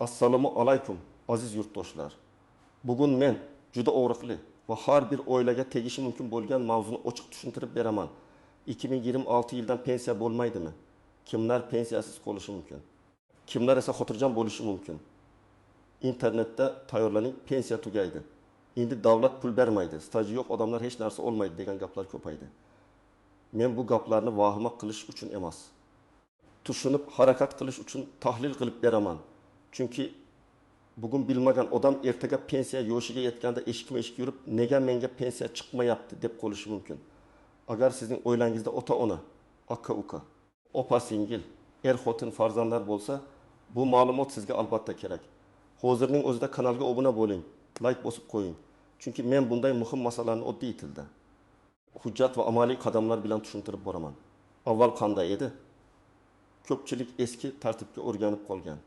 Assalomu alaykum, aziz yurtdoshlar. Bugun men juda og'riqli va har bir oilaga tegishi mumkin bo'lgan mavzuni ochiq tushuntirib beraman. 2026 yildan pensiya bo'lmaydimi? Kimlar pensiyasiz qolishi mumkin? Kimlar esa xotirjam bo'lishi mumkin? Internetda "Tayyorlaning, pensiya tugaydi. Endi davlat pul bermaydi, staji yo'q odamlar hech narsa olmaydi" degan gaplar ko'paydi. Men bu gaplarni vahima qilish uchun emas, tushunib harakat qilish uchun tahlil qilib beraman. Chunki bugun bilmagan odam ertaga pensiya yoshiga yetganda eshikma-eshik yurib, "Nega menga pensiya chiqmayapti?" deb qolishi mumkin. Agar sizning oilangizda ota-ona, aka-uka, opa-singil, er-xotin, farzandlar bo'lsa, bu ma'lumot sizga albatta kerak. Hozirning o'zida kanalga obuna bo'ling, layk bosib qo'ying. Chunki men bunday muhim masalalarni oddiy tilda, hujjat va amaliy qadamlar bilan tushuntirib boraman. Avval qanday edi? Ko'pchilik eski tartibga o'rganib qolgan.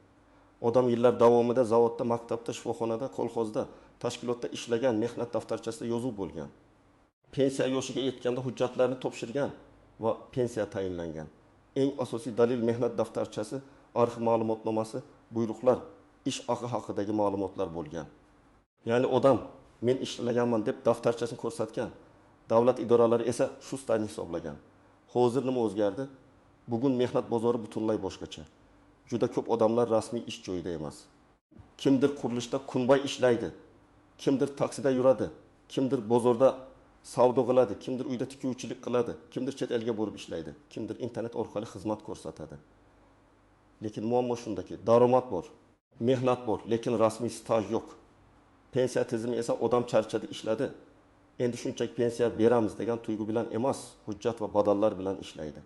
Odam yillar davomida zavodda, maktabda, shifoxonada, kolxozda, tashkilotda ishlagan, mehnat daftarchasida yozuv bo'lgan. Pensiya yoshiga yetganda hujjatlarni topshirgan va pensiya tayinlangan. Eng asosiy dalil mehnat daftarchasi, arxiv ma'lumotnomasi, buyruqlar, ish haqi haqidagi ma'lumotlar bo'lgan. Ya'ni odam "Men ishlaganman" deb daftarchasini ko'rsatgan. Davlat idoralari esa shu stajni hisoblagan. Hozir nima o'zgardi? Bugun mehnat bozori butunlay boshqacha. Juda ko'p odamlar rasmiy ish joyida emas. Kimdir qurilishda kunbay ishlaydi, kimdir taksida yuradi, kimdir bozorda savdo qiladi, kimdir uyda tikuvchilik qiladi, kimdir chet elga borib ishlaydi, kimdir internet orqali xizmat ko'rsatadi. Lekin muammo shundaki, daromad bor, mehnat bor, lekin rasmiy staj yo'q. Pensiya tizimi esa odam charchadi, ishladi, endi shunchaki pensiya beramiz degan tuyg'u bilan emas, hujjat va badallar bilan ishlaydi.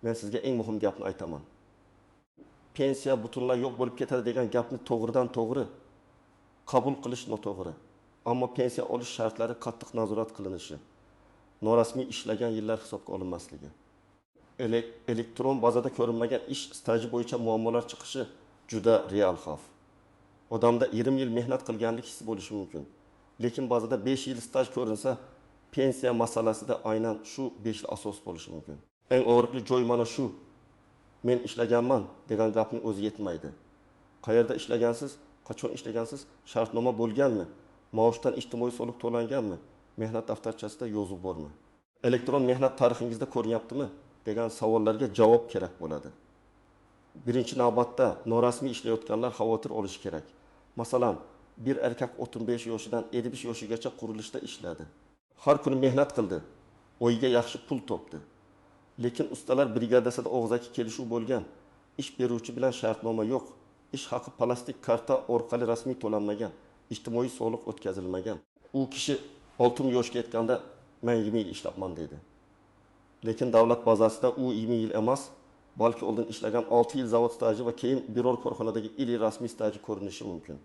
Men sizga eng muhim gapni aytaman. Pensiya butunlay yo'q bo'lib ketadi degan gapni to'g'ridan to'g'ri qabul qilish noto'g'ri. Ammo pensiya olish shartlari qattiq nazorat qilinishi, norasmiy ishlagan yillar hisobga olinmasligi, elektron bazada ko'rinmagan ish staji bo'yicha muammolar chiqishi juda real xavf. Odamda 20 yil mehnat qilganlik hissi bo'lishi mumkin. Lekin bazada 5 yil staj ko'rinsa, pensiya masalasida aynan shu 5 yil asos bo'lishi mumkin. Eng og'riqli joy mana shu. "Men ishlaganman" degan gapning o'zi yetmaydi. Qayerda ishlagansiz, qachon ishlagansiz, shartnoma bo'lganmi, maoshdan ijtimoiy soliq to'langanmi, mehnat daftarchasida yozuv bormi, elektron mehnat tarixingizda ko'rinyaptimi degan savollarga javob kerak bo'ladi. Birinchi navbatda norasmiy ishlayotganlar xavotir olishi kerak. Masalan, bir erkak 35 yoshidan 55 yoshigacha qurilishda ishladi. Har kuni mehnat qildi, oyiga yaxshi pul topdi. Lekin ustalar brigadasida og'zaki kelishuv bo'lgan, ish beruvchi bilan shartnoma yo'q, ish haqi plastik karta orqali rasmiy to'lanmagan, ijtimoiy soliq o'tkazilmagan. U kishi 60 yoshga yetganda "Men 20 yil ishlabman" dedi. Lekin davlat bazasida u 20 yil emas, balki oldin ishlagan 6 yil zavod staji va keyin biror korxonadagi ili rasmiy staji ko'rinishi mumkin.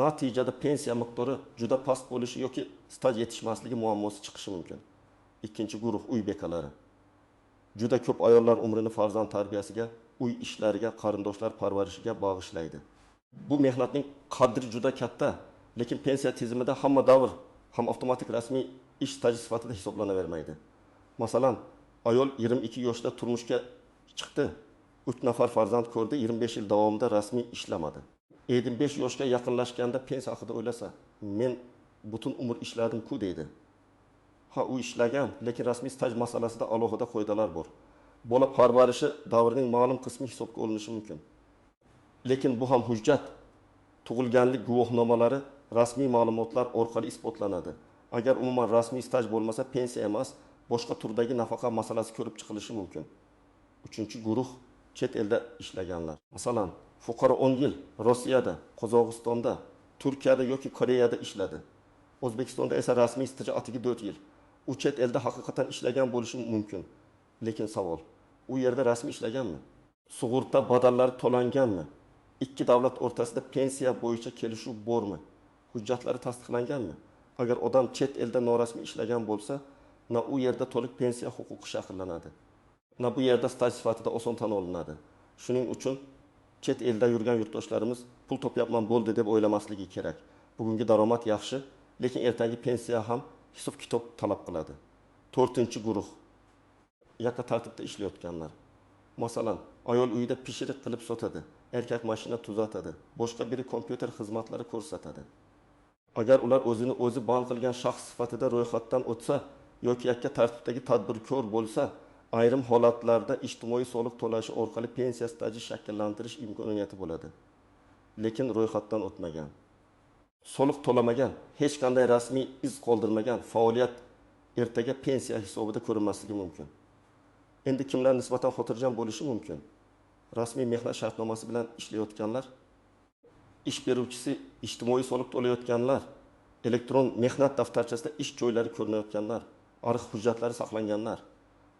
Natijada pensiya miqdori juda past bo'lishi yoki staj yetishmasligi muammosi chiqishi mumkin. Ikkinchi guruh uy bekalari. Juda ko'p ayollar umrini farzand tarbiyasiga, uy ishlariga, qarindoshlar parvarishiga bag'ishlaydi. Bu mehnatning qadri juda katta, lekin pensiya tizimida hamma davr ham avtomatik rasmiy ish staji sifatida hisoblanavermaydi. Masalan, ayol 22 yoshda turmushga chiqdi, 3 nafar farzand ko'rdi, 25 yil davomida rasmiy ishlamadi. 55 yoshga yaqinlashganda pensiya haqida o'ylasa, "Men butun umr ishladim-ku" deydi. Ha, u ishlagan, lekin rasmiy staj masalasida alohida qoidalar bor. Bola parvarishi davrining ma'lum qismi hisobga olinishi mumkin. Lekin bu ham hujjat, tug'ilganlik guvohnomalari, rasmiy ma'lumotlar orqali isbotlanadi. Agar umuman rasmiy staj bo'lmasa, pensiya emas, boshqa turdagi nafaqa masalasi ko'rib chiqilishi mumkin. Uchinchi guruh chet elda ishlaganlar. Masalan, fuqaro 10 yil Rossiyada, Qozog'istonda, Turkiyada yoki Koreyada ishladi. O'zbekistonda esa rasmiy staji atigi 4 yil. U chet elda haqiqatan ishlagan bo'lishi mumkin. Lekin savol: u yerda rasmiy ishlaganmi? Sug'urta badallari to'langanmi? Ikki davlat o'rtasida pensiya bo'yicha kelishuv bormi? Hujjatlari tasdiqlanganmi? Agar odam chet elda norasmiy ishlagan bo'lsa, na u yerda to'liq pensiya huquqi shakllanadi, na bu yerda staj sifatida oson tan olinadi. Shuning uchun chet elda yurgan yurtdoshlarimiz "Pul topyapman, bo'ldi" deb o'ylamasligi kerak. Bugungi daromad yaxshi, lekin ertangi pensiya ham hisob kitob talab qiladi. To'rtinchi guruh yakka tartibda ishlayotganlar. Masalan, ayol uyida pishiriq qilib sotadi. Erkak mashina tuzatadi, boshqa biri kompyuter xizmatlari ko'rsatadi. Agar ular o'zini o'zi band qilgan shaxs sifatida ro'yxatdan o'tsa yoki yakka tartibdagi tadbirkor bo'lsa, ayrim holatlarda ijtimoiy soliq to'lashi orqali pensiya staji shakllantirish imkoniyati bo'ladi. Lekin ro'yxatdan o'tmagan, soliq to'lamagan, hech qanday rasmiy iz qoldirmagan faoliyat ertaga pensiya hisobida ko'rinmasligi mumkin. Endi kimlar nisbatan xotirjam bo'lishi mumkin? Rasmiy mehnat shartnomasi bilan ishlayotganlar, ish beruvchisi ijtimoiy soliq to'layotganlar, elektron mehnat daftarchasida ish joylari ko'rinayotganlar, arxiv hujjatlari saqlanganlar.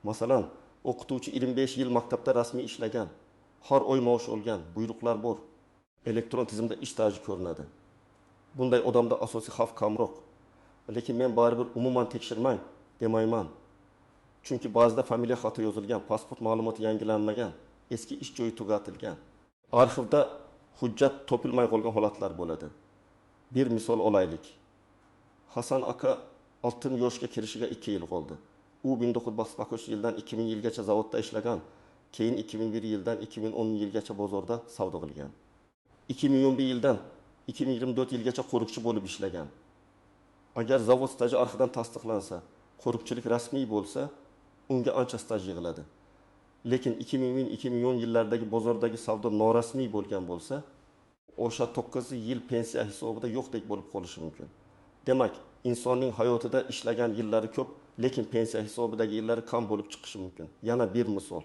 Masalan, o'qituvchi 25 yil maktabda rasmiy ishlagan, har oy maosh olgan, buyruqlar bor. Elektron tizimda ish staji ko'rinadi. Bunday odamda asosiy xavf kamroq. Lekin men baribir umuman tekshirmang demayman. Chunki ba'zida familiya xato yozilgan, pasport ma'lumoti yangilanmagan, eski ish joyi tugatilgan. Arxivda hujjat topilmay qolgan holatlar bo'ladi. Bir misol olaylik. Hasan aka 6 yoshga kirishiga 2 yil qoldi. U 1993 yildan 2000 yilgacha zavodda ishlagan, keyin 2001 yildan 2010 yilgacha bozorda savdo qilgan. 2011 yildan 2024 yilgacha qo'riqchi bo'lib ishlagan. Agar zavod staji arxivdan tasdiqlansa, qo'riqchilik rasmiy bo'lsa, unga ancha staj yig'iladi. Lekin 2000-2010 yillardagi bozordagi savdo norasmiy bo'lgan bo'lsa, o'sha 9 yil pensiya hisobida yo'qdek bo'lib qolishi mumkin. Demak, insonning hayotida ishlagan yillari ko'p, lekin pensiya hisobidagi yillari kam bo'lib chiqishi mumkin. Yana bir misol.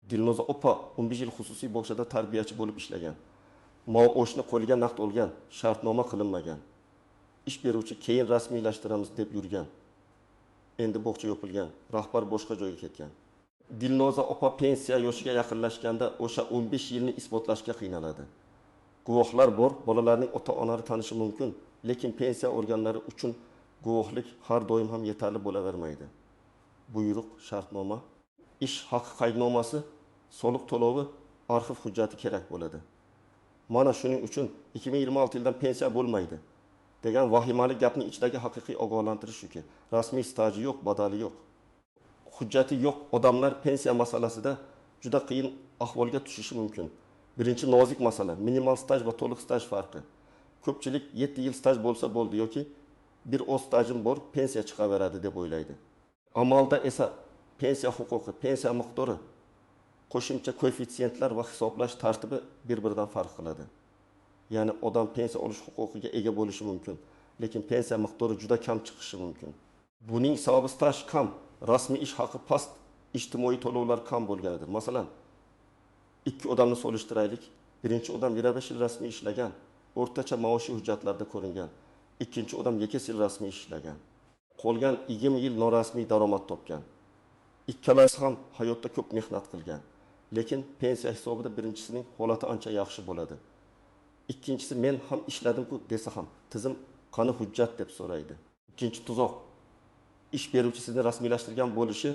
Dilnoza opa 15 yil xususiy bog'chada tarbiyachi bo'lib ishlagan. Maoshni qo'liga naqd olgan, shartnoma qilinmagan. Ish beruvchi keyin rasmiylashtiramiz deb yurgan. Endi bog'cha yopilgan, rahbar boshqa joyga ketgan. Dilnoza opa pensiya yoshiga yaqinlashganda o'sha 15 yilni isbotlashga qiynaladi. Guvohlar bor, bolalarning ota-onalari tanishi mumkin, lekin pensiya organlari uchun guvohlik har doim ham yetarli bo'lavermaydi. Buyruq, shartnoma, ish haqi qaydnomasi, soliq to'lovi, arxiv hujjati kerak bo'ladi. Mana shuning uchun 2026 yildan pensiya bo'lmaydi degan vahimali gapning ichidagi haqiqiy ogohlantirish shuki, rasmiy staji yo'q, badali yo'q. Hujjati yo'q odamlar pensiya masalasida juda qiyin ahvolga tushishi mumkin. Birinchi nozik masala, minimal staj va to'liq staj farqi. Ko'pchilik 7 yil staj bo'lsa bo'ldi yoki bir oz stajim bor, pensiya chiqaveradi deb o'ylaydi. Amalda esa pensiya huquqi, pensiya miqdori, qo'shimcha koeffitsiyentlar va hisoblash tartibi bir-biridan farq qiladi. Ya'ni odam pensiya olish huquqiga ega bo'lishi mumkin, lekin pensiya miqdori juda kam chiqishi mumkin. Buning sababi staj kam, rasmiy ish haqi past, ijtimoiy to'lovlar kam bo'lganidir. Masalan, ikki odamni solishtiraylik. Birinchi odam 25 yil rasmiy ishlagan, o'rtacha maoshi hujjatlarda ko'ringan. Ikkinchi odam 2 yil rasmiy ishlagan. Qolgan 20 yil norasmiy daromad topgan. Ikkalasi ham hayotda ko'p mehnat qilgan. Lekin pensiya hisobida birinchisining holati ancha yaxshi bo'ladi. Ikkinchisi men ham ishladim-ku desa ham tizim qani hujjat deb so'raydi. Ikkinchi tuzoq. Ish beruvchi sizni rasmiylashtirgan bo'lishi,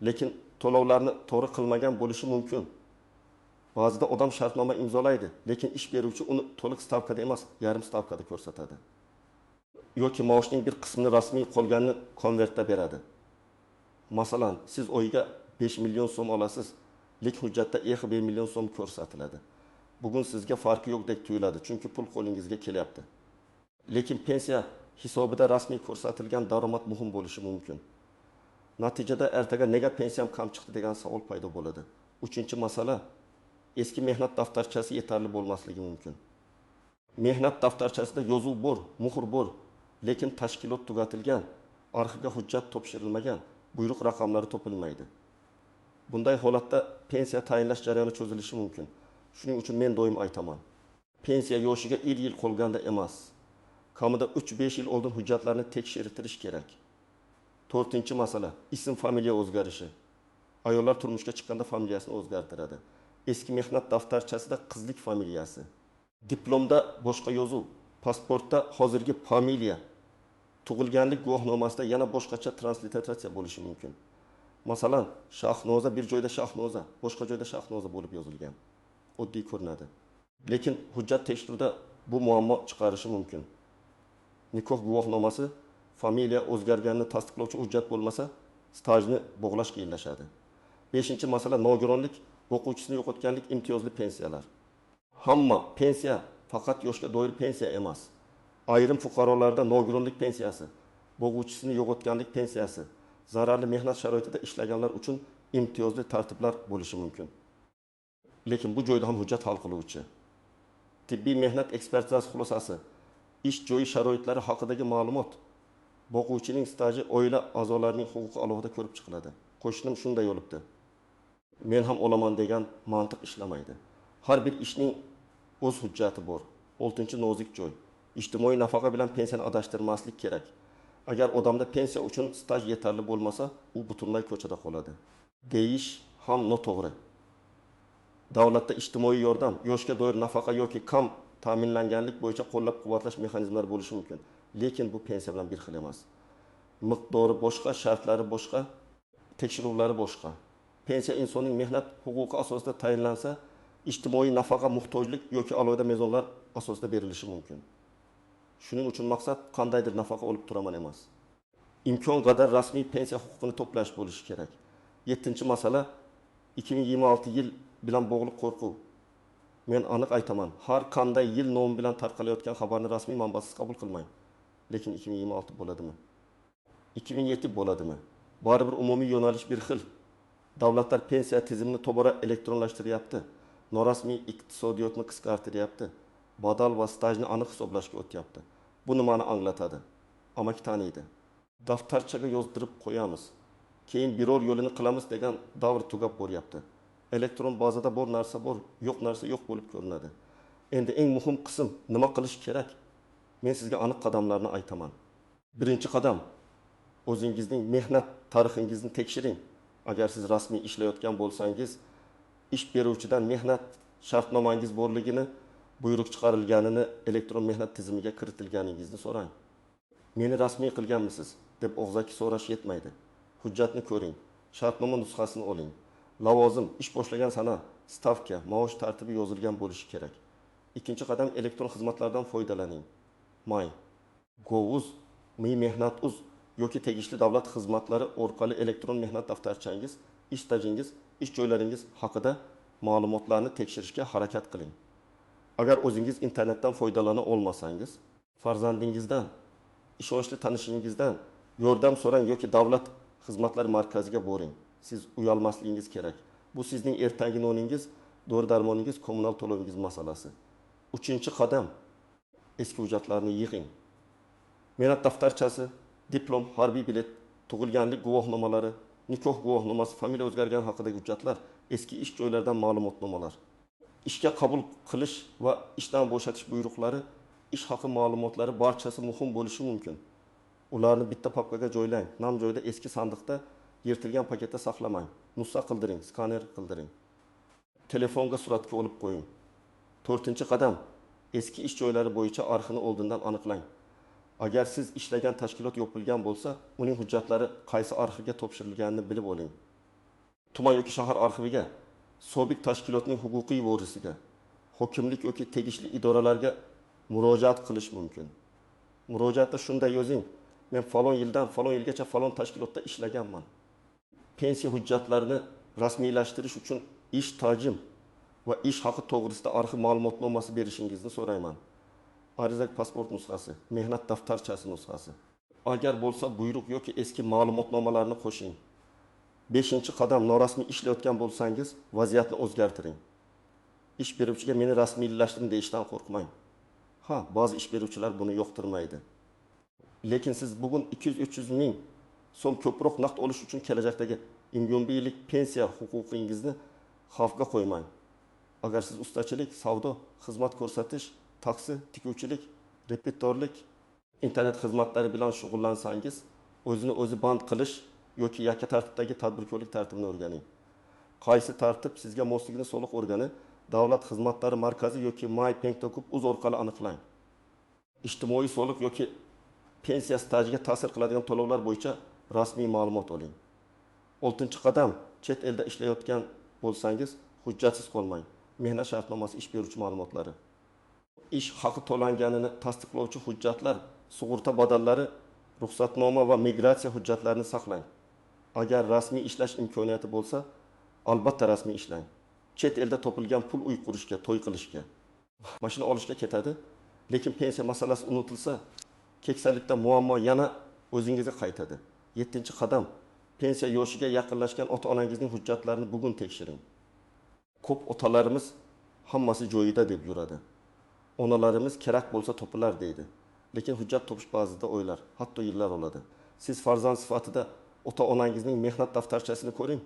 lekin to'lovlarni to'g'ri qilmagan bo'lishi mumkin. Ba'zida odam shartnoma imzolaydi, lekin ish beruvchi uni to'liq stavkada emas, yarim stavkada ko'rsatadi. Yoki maoshning bir qismini rasmiy, qolganini konvertda beradi. Masalan, siz oyiga 5 million so'm olasiz, lekin hujjatda 5 million so'm ko'rsatiladi. Bugun sizga farqi yo'qdek tuyuladi, chunki pul qo'lingizga kelyapti. Lekin pensiya hisobida rasmiy ko'rsatilgan daromad muhim bo'lishi mumkin. Natijada ertaga nega pensiyam kam chiqdi degan savol paydo bo'ladi. Uchinchi masala, eski mehnat daftarchasi yetarli bo'lmasligi mumkin. Mehnat daftarchasida yozuv bor, muhr bor, lekin tashkilot tugatilgan, arxivga hujjat topshirilmagan, buyruq raqamlari topilmaydi. Bunday holatda pensiya tayinlash jarayoni cho'zilishi mumkin. Shuning uchun men doim aytaman, pensiya yoshiga yil qolganda emas, kamida 3-5 yil oldin hujjatlarni tekshirtirish kerak. To'rtinchi masala, ism familiya o'zgarishi. Ayollar turmushga chiqqanda familiyasini o'zgartiradi. Eski mehnat daftarchasida qizlik familiyasi, diplomda boshqa yozuv, pasportda hozirgi familiya, tug'ilganlik guvohnomasida yana boshqacha transliteratsiya bo'lishi mumkin. Masalan, Shahnoza bir joyda Shahnoza, boshqa joyda Shahnoza bo'lib yozilgan. Oddiy ko'rinadi. Lekin hujjat tekshiruvda bu muammo chiqarishi mumkin. Nikoh guvohnomasi familiya o'zgarganini tasdiqlovchi hujjat bo'lmasa, stajni bog'lash qiyinlashadi. 5-masala, nogironlik, o'quvchisini yo'qotganlik imtiyozli pensiyalar. Hamma pensiya faqat yoshga doir pensiya emas. Ayrim fuqarolarda nogironlik pensiyasi, bo'g'uvchisini yo'qotganlik pensiyasi, zararli mehnat sharoitida ishlaganlar uchun imtiyozli tartiblar bo'lishi mumkin. Lekin bu joyda ham hujjat hal qiluvchi. Tibbiy mehnat ekspertizasi xulosasi, ish joyi sharoitlari haqidagi ma'lumot, boquvchining staji, oila a'zolarining huquqi alohida ko'rib chiqiladi. Qo'shnim shunday olibdi, men ham olaman degan mantiq ishlamaydi. Har bir ishning o'z hujjati bor. Oltinchi nozik joy. Ijtimoiy nafaqa bilan pensiyani adashtirmaslik kerak. Agar odamda pensiya uchun staj yetarli bo'lmasa, u butunlay ko'chada qoladi deyish ham noto'g'ri. Davlatda ijtimoiy yordam, yoshga doir nafaqa yoki kam ta'minlanganlik bo'yicha qo'llab-quvvatlash mexanizmlari bo'lishi mumkin. Lekin bu pensiya bilan bir xil emas. Miqdori boshqa, shartlari boshqa, tekshiruvlari boshqa. Pensiya insonning mehnat huquqi asosida tayinlansa, ijtimoiy nafaqa muhtojlik yoki alohida mezonlar asosida berilishi mumkin. Shuning uchun maqsad qandaydir nafaqa olib turaman emas. Imkon qadar rasmiy pensiya huquqini to'plash bo'lishi kerak. 7-masala 2026 yil bilan bog'liq qo'rquv. Men aniq aytaman, har qanday yil nomi bilan tarqalayotgan xabarni rasmiy manbasiz qabul qilmang. Lekin 2026 bo'ladimi? 2007 bo'ladimi? Baribir umumiy yo'nalish bir xil. Davlatlar pensiya tizimini tobora elektronlashtiryapti. Norasmiy iqtisodiyotni qisqartiryapti. Badal va stajni aniq hisoblashga o'tyapti. Bu nimani anglatadi? Amaki taniydi. Daftarchaga yozdirib qo'yamiz, keyin biror yo'lini qilamiz degan davr tugab boryapti. Elektron bazada bor narsa bor, yo'q narsa yo'q bo'lib ko'rinadi. Endi eng muhim qism, nima qilish kerak? Men sizga aniq qadamlarni aytaman. Birinchi qadam, o'zingizning mehnat tarixingizni tekshiring. Agar siz rasmiy ishlayotgan bo'lsangiz, ish beruvchidan mehnat shartnomangiz borligini, buyruq chiqarilganini, elektron mehnat tizimiga kiritilganingizni so'rang. Meni rasmiy qilganmisiz deb og'zaki so'rash yetmaydi. Hujjatni ko'ring, shartnoma nusxasini oling. Lavozim, ish boshlagan sana, stavka, maosh tartibi yozilgan bo'lishi kerak. Ikkinchi qadam, elektron xizmatlardan foydalaning. My Gov.uz, Mi Mehnat.uz yoki tegishli davlat xizmatlari orqali elektron mehnat daftarchangiz, ish stajingiz, ish joylaringiz haqida ma'lumotlarni tekshirishga harakat qiling. Agar o'zingiz internetdan foydalana olmasangiz, farzandingizdan, ishonchli tanishingizdan yordam so'rang yoki davlat xizmatlari markaziga boring. Siz uyalmasligingiz kerak. Bu sizning ertangi noningiz, dori darmoningiz, kommunal to'lovingiz masalasi. Uchinchi qadam, eski hujjatlarni yig'ing. Mehnat daftarchasi, diplom, harbiy bilet, tug'ilganlik guvohnomalari, nikoh guvohnomasi, familiya o'zgargani haqidagi hujjatlar, eski ish joylaridan ma'lumotnomalar. Ishga qabul qilish va ishdan bo'shatish buyruqlari, ish haqi ma'lumotlari barchasi muhim bo'lishi mumkin. Ularni bitta papkaga joylang, nam joyda eski sandiqda, yirtilgan paketda saqlamang. Nusxa qildiring, skaner qildiring. Telefonga suratga olib qo'ying. To'rtinchi qadam, eski ish joylari bo'yicha arxivni oldindan aniqlang. Agar siz ishlagan tashkilot yopilgan bo'lsa, uning hujjatlari qaysi arxivga topshirilganini bilib oling. Tuman yoki shahar arxiviga, sobiq tashkilotning huquqiy vorisiga, hokimlik yoki tegishli idoralarga murojaat qilish mumkin. Murojaatda shunday yozing: men falon yildan falon yilgacha falon tashkilotda ishlaganman. Pensiya hujjatlarini rasmiylashtirish uchun ish stajim va ish haqi to'g'risida arxiv ma'lumotnomasi berishingizni so'rayman. Ariza pasport nusxasi, mehnat daftarchasi nusxasi. Agar bo'lsa buyruq yoki eski ma'lumotnomalarni qo'shing. Beshinchi qadam, norasmiy ishlayotgan bo'lsangiz, vaziyatni o'zgartiring. Ish beruvchiga meni rasmiylashtiring deyishdan qo'rqmang. Ha, ba'zi ish beruvchilar buni yoqtirmaydi. Lekin siz bugun 200-300 ming so'm ko'proq naqd olish uchun kelajakdagi imkonbiylik pensiya huquqingizni xavfga qo'ymang. Agar siz ustachilik, savdo, xizmat ko'rsatish, taksi, tikuvchilik, repetitorlik, internet xizmatlari bilan shug'ullansangiz, o'zini o'zi band qilish yoki yakka tartibdagi tadbirkorlik tartibini o'rganing. Qaysi tartib sizga mosligini soliq organi, davlat xizmatlari markazi yoki my.peng.uz orqali aniqlang. Ijtimoiy soliq yoki pensiya stajiga ta'sir qiladigan to'lovlar bo'yicha rasmiy ma'lumot oling. Oltinchi qadam, chet elda ishlayotgan bo'lsangiz, hujjatsiz qolmang. Mehnat shartnomasi, ish beruvchi ma'lumotlari, ish haqi to'langanini tasdiqlovchi hujjatlar, sug'urta badallari, ruxsatnoma va migratsiya hujjatlarini saqlang. Agar rasmiy ishlash imkoniyati bo'lsa, albatta rasmiy ishlang. Chet elda topilgan pul uy qurishga, to'y qilishga, Mashina olishga ketadi, lekin pensiya masalasi unutilsa, keksalikda muammo yana o'zingizga qaytadi. 7-qadam. Pensiya yoshiga yaqinlashgan ota-onangizning hujjatlarini bugun tekshiring. Ko'p otalarimiz hammasi joyida deb yuradi. Onalarimiz kerak bo'lsa topilar deydi. Lekin hujjat topish ba'zida oylar, hatto yillar oladi. Siz farzand sifatida ota-onangizning mehnat daftarchasini ko'ring.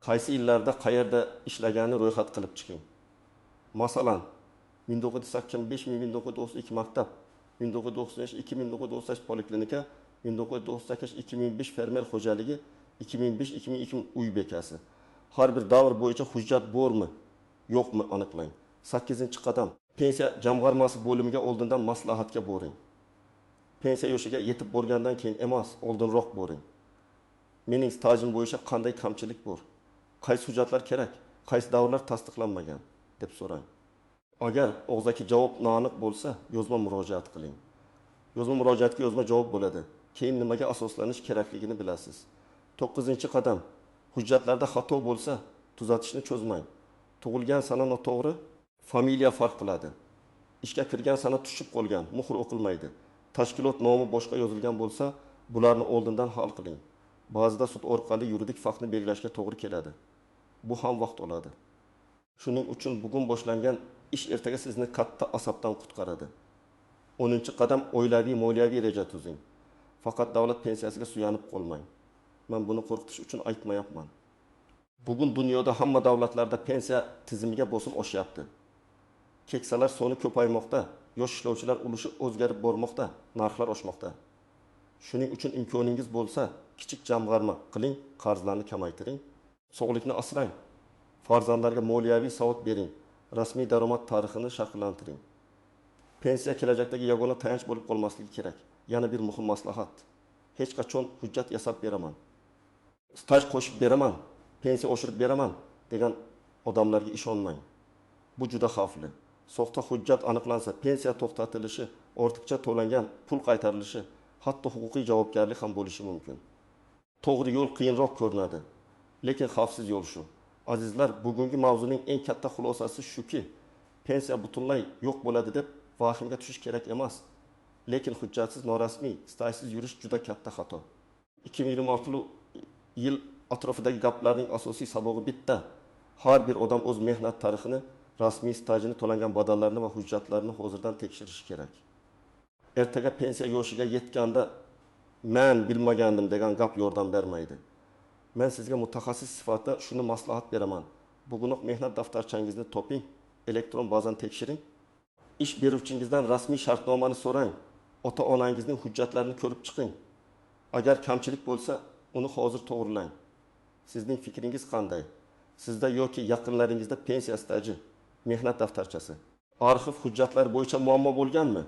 Qaysi yillarda qayerda ishlaganini ro'yxat qilib chiqing. Masalan, 1985-1992 maktab, 1993-2098 poliklinika, 1998-2005 fermer xo'jaligi, 2005-2002 uy bekasi. Har bir davr bo'yicha hujjat bormi, yo'qmi aniqlang. 8-qadam. Pensiya jamg'armasi bo'limiga oldindan maslahatga boring. Pensiya yoshiga yetib borgandan keyin emas, oldinroq boring. Mening stajim bo'yicha qanday kamchilik bor? Qaysi hujjatlar kerak? Qaysi davrlar tasdiqlanmagan deb so'rang. Agar og'zaki javob noaniq bo'lsa, yozma murojaat qiling. Yozma murojaatga yozma javob bo'ladi. Keyin nimaga asoslanish kerakligini bilasiz. 9-qadam. Hujjatlarda xato bo'lsa, tuzatishni cho'zmang. Tug'ilgan sana noto'g'ri, familiya farq qiladi. Ishga kirgan sana tushib qolgan, muhr o'qilmaydi. Tashkilot nomi boshqa yozilgan bo'lsa, bularni oldindan hal qiling. Ba'zida sud orqali yuridik faktni belgilashga to'g'ri keladi. Bu ham vaqt oladi. Shuning uchun bugun boshlangan ish ertaga sizni katta asabdan qutqaradi. 10-qadam. Oilaviy moliyaviy reja tuzing. Faqat davlat pensiyasiga suyanib qolmang. Men buni qo'rqitish uchun aytmayapman. Bugun dunyoda hamma davlatlarda pensiya tizimiga bosim oshyapti. Keksalar soni ko'paymoqda, yosh ishlovchilar ulushi o'zgarib bormoqda, narxlar oshmoqda. Shuning uchun imkoningiz bo'lsa, kichik jamg'arma qiling, qarzlarni kamaytiring, sog'likni asrang, farzandlarga moliyaviy savod bering, rasmiy daromad tarixini shakllantiring. Pensiya kelajakdagi yagona tayanch bo'lib qolmasligi kerak. Yana bir muhim maslahat. Hech qachon hujjat yasab beraman, staj qo'shib beraman, pensiya oshirib beraman degan odamlarga ishonmang. Bu juda xavfli. Soxta hujjat aniqlansa, pensiya to'xtatilishi, ortiqcha to'langan pul qaytarilishi, hatto huquqiy javobgarlik ham bo'lishi mumkin. To'g'ri yo'l qiyinroq ko'rinadi, lekin xavfsiz yo'l shu. Azizlar, bugungi mavzuning eng katta xulosasi shuki, pensiya butunlay yo'q bo'ladi deb vahimga tushish kerak emas. Lekin hujjatsiz, norasmiy, stajsiz yurish juda katta xato. 2026 yil atrofidagi gaplarning asosiy sabog'i bitta. Har bir odam o'z mehnat tarixini, rasmiy stajini, to'langan badallarni va hujjatlarni hozirdan tekshirishi kerak. Ertaga pensiya yoshiga yetganda men bilmagandim degan gap yordam bermaydi. Men sizga mutaxassis sifatida shuni maslahat beraman. Bugunoq mehnat daftarchangizni toping, elektron bazani tekshiring. Ish beruvchingizdan rasmiy shartnomani so'rang. Ota-onangizning hujjatlarini ko'rib chiqing. Agar kamchilik bo'lsa, uni hozir to'g'rilang. Sizning fikringiz qanday? Sizda yoki yaqinlaringizda pensiya staji, mehnat daftarchasi, arxiv hujjatlari bo'yicha muammo bo'lganmi?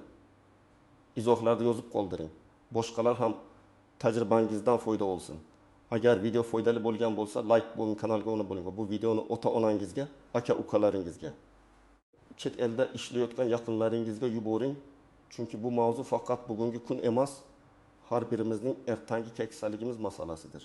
Izohlarda yozib qoldiring. Boshqalar ham tajribangizdan foyda olsin. Agar video foydali bo'lgan bo'lsa, like bo'ling, kanalga obuna bo'ling va bu videoni ota-onangizga, aka-ukalaringizga, chet elda ishlayotgan yaqinlaringizga yuboring. Chunki bu mavzu faqat bugungi kun emas, har birimizning ertangi keksaligimiz masalasidir.